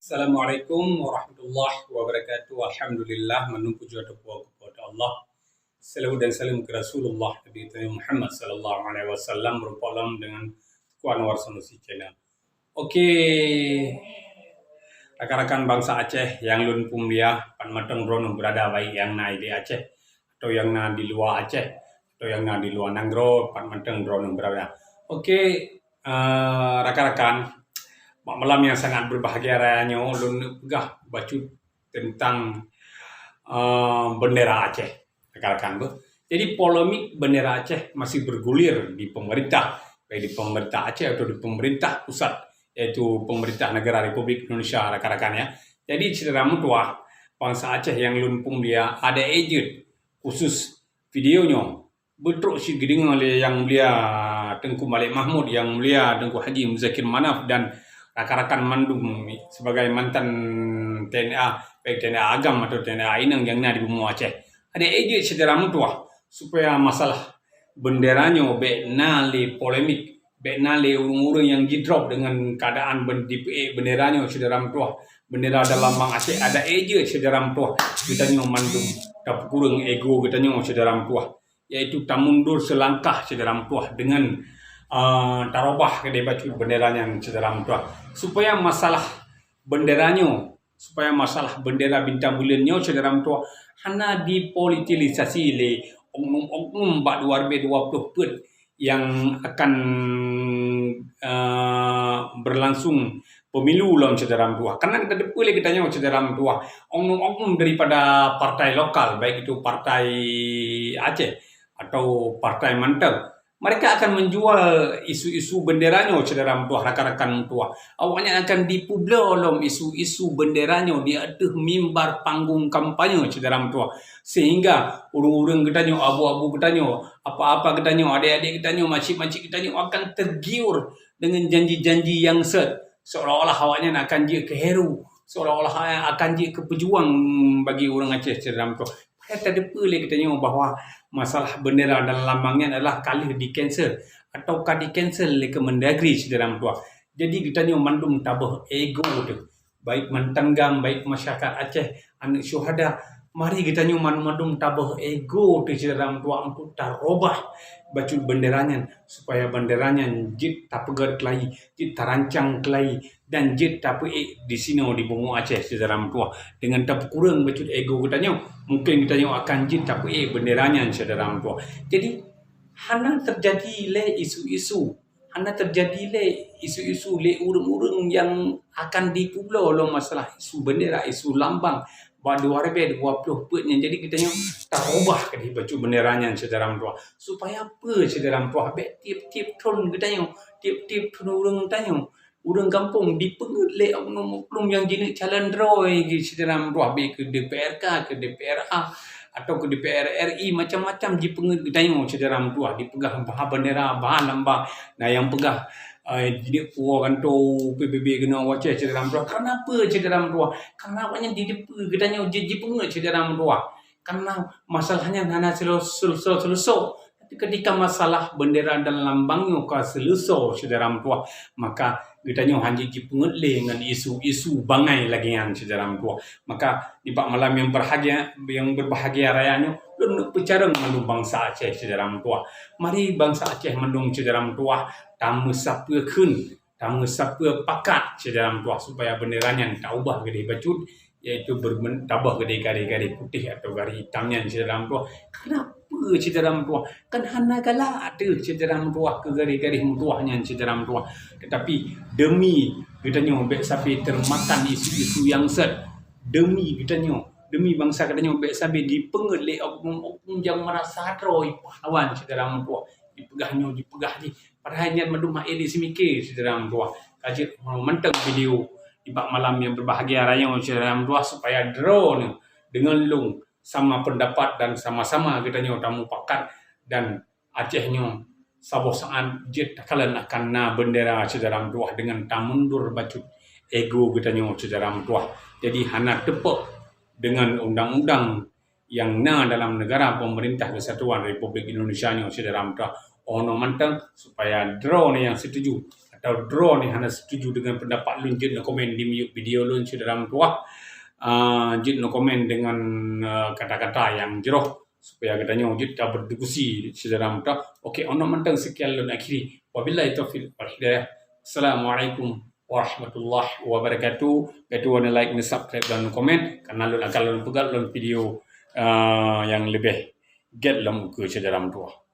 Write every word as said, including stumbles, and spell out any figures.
Assalamualaikum warahmatullahi wabarakatuh. Alhamdulillah, mandum puji ateueh puja keu Allah. Salawat dan salam keu Rasulullah Nabi Muhammad sallallahu alaihi wasallam, meureumpok lom deungon Tuan Warsa Nusi Channel. Oke, rakan-rakan bansa Aceh nyang lôn peumulia, pat mantong droeneuh beurada, baik nyang na di Aceh atau nyang na di luwa Aceh atau nyang na di luwa nanggroe, pat mantong droeneuh beurada. Oke, eh, rakan-rakan, bak malam nyang sangat berbahagia raya nyoe, lôn peugah bacut tentang, eh, bendera Aceh, rakan-rakan beuh. Jadi, polemik bendera Aceh masih bergulir di pemerintah, baik di pemerintah Aceh atau di pemerintah pusat, yaitu pemerintah negara Republik Indonesia, rakan-rakan, ya. Jadi, syedara meutuwah, bansa Aceh nyang lôn peumulia, adak ék jeuet khusus video nyoe beutrok cit geudeungoe lé Yang Mulia Teungku Malik Mahmud, Yang Mulia Teungku Haji Muzakir Manaf dan rakan-rakan mandum sebagai mantan T N A, baik T N A agam atau T N A inong nyang na di bumoe Aceh. Adak ék jeuet syedara meutuwah, supaya masalah bendera nyoe bék na lé polemik, bék na lé ureuëng-ureuëng nyang jidrop deungon keuadaan ben-, jipeuék bendera nyoe syedara meutuwah. Bendera dan lambang Aceh adak ék jeuet syedara meutuwah. Geutanyoe mandum tapeukureueng ego geutanyoe syedara meutuwah, yaitu tamundur seulangkah syedara meutuwah deungon, eh, tarobah keudeh bacut bendera nyan syedara meutuwah. Supaya masalah bendera nyoe, supaya masalah bendera bintang buleuen nyoe syedara meutuwah hana dipolitisasi lé oknum-oknum bak dua ribu dua puluh peuet nyang akan, eh, berlangsung pemilu lom syedara meutuwah. Karena kita teupeue lé geutanyoe syedara meutuwah, oknum-oknum daripada partai lokal, baik itu partai Aceh atau partai mantong, mereka akan menjual isu-isu bendera nyoe syedara meutuwah, rakan-rakan meutuwah. Awaknyan akan dipeubloe lom isu-isu bendera nyoe di ateueh mimbar panggung kampanye syedara meutuwah. Sehingga ureuëng-ureuëng geutanyoe, abu-abu geutanyoe, apa-apa geutanyoe, adék-adék geutanyoe, macik-macik geutanyoe akan tergiur dengan janji-janji yang set, seolah-olah awaknyan akan jeuet keu hero, seolah-olah akan jeuet keu pejuang bagi ureuëng Aceh syedara meutuwah. Padahai tateupeue lé geutanyoe bahwa masalah bendera dan lambang nyan adalah ka lheueh di-cancel atau ka di-cancel lé Kemendagri syedara meutuwah. Jadi geutanyoe mandum taböh ego teuh, baik mantan GAM, baik masyarakat Aceh, aneuk syuhada. Mari geutanyoe mandum-mandum taböh ego teuh syedara meutuwah untuk tarobah bacut bendera nyan, supaya bendera nyan jeuet tapeugét keulayi, jeuet tarancang keulayi, dan jeuet tapeuék disinoe di bumoe Aceh syedara meutuwah. Deungon tapeukureueng bacut ego geutanyoe, mungkin geutanyoe akan jeuet tapeuék bendera nyan syedara meutuwah. Jadi, hana teujadi lé isu-isu, hana teujadi lé isu-isu lé ureuëng-ureuëng nyang akan dipeubloe lom masalah isu bendera, isu lambang bak dua ribu dua puluh peuet nyan. Jadi geutanyoe tarobah keudeh bacut bendera nyan syedara meutuwah. Supaya peue syedara meutuwah? Bék tieb-tieb thon geutanyoe, tieb-tieb thon ureuëng tanyoe, ureuëng gampông dipeungét lé oknum-oknum nyang jineuk calon droe syedara meutuwah, bék keu D P R K, keu D P R A, atau keu D P R R I, macam-macam jipeungét geutanyoe syedara meutuwah, dipeugah bah bendera, bah lambang, na nyang peugah, eh, jineuk puwoe kantô P B B keunoe u Aceh syedara meutuwah. Karena peue syedara meutuwah? Karena awaknyan jiteupeue geutanyoe jeuet jipeungét syedara meutuwah. Karena masalah nyan hana seulo-, seuleusô-seuleusô. Tapi ketika masalah bendera dan lambang nyoe ka seuleusô syedara meutuwah, maka geutanyoe hana jipeungét lé ngon isu-isu bangai lagée nyan syedara meutuwah. Maka nibak malam nyang berbahagia, nyang berbahagia raya nyoe, lôn neuk peucarông mandum bansa Aceh syedara meutuwah. Mari bansa Aceh mandum syedara meutuwah tameusapeue kheun, tameusapeue pakat syedara meutuwah supaya bendera nyan taubah keudeh bacut, yaitu berben-, tabah keudeh garéh-garéh putéh atau garéh itam nyan syedara meutuwah. Kenapa syedara meutuwah? Kan hana galak teuh syedara meutuwah keu garéh-garéh meutuwah nyan syedara meutuwah. Tetapi demi geutanyoe bék sabe teumakan isu-isu nyang sat, demi geutanyoe, demi bansa geutanyoe bék sabe jipeungét lé oknum-oknum nyang merasa droe pahlawan syedara meutuwah. Jipeugah nyoe, jipeugah jih. Padahai nyan mandum hana diseumiké syedara meutuwah. Ka jeuet mantong video nibak malam nyang berbahagia raya nyoe syedara meutuwah supaya droeneuh deungon lôn sama pendapat dan sama-sama geutanyoe tamupakat dan Aceh nyoe saboh saát jeuet takalon akan na bendera syedara meutuwah deungon tamundur bacut ego geutanyoe syedara meutuwah. Jadi hana teupok deungon undang-undang nyang na dalam negara pemerintah kesatuan Republik Indonesia nyoe syedara meutuwah. Ono mantong supaya droeneuh nyang setuju atau droeneuh hana setuju dengan pendapat lôn, jeuet neukomen di miyueb video lôn, syedara meutuwah. Ah, jeuet neukomen dengan, ah, kata-kata nyang jroh, supaya geutanyoe jeuet taberdiskusi, syedara meutuwah. Oke, 'oh noe mantong, sekian lôn akhiri. Wabillahi taufiq wal hidayah. Assalamualaikum warahmatullahi wabarakatuh. Geutanyoe like, subscribe dan komen, karena lôn akan lôn peugah lom video, ah, nyang leubeh gét lom keu syedara meutuwah.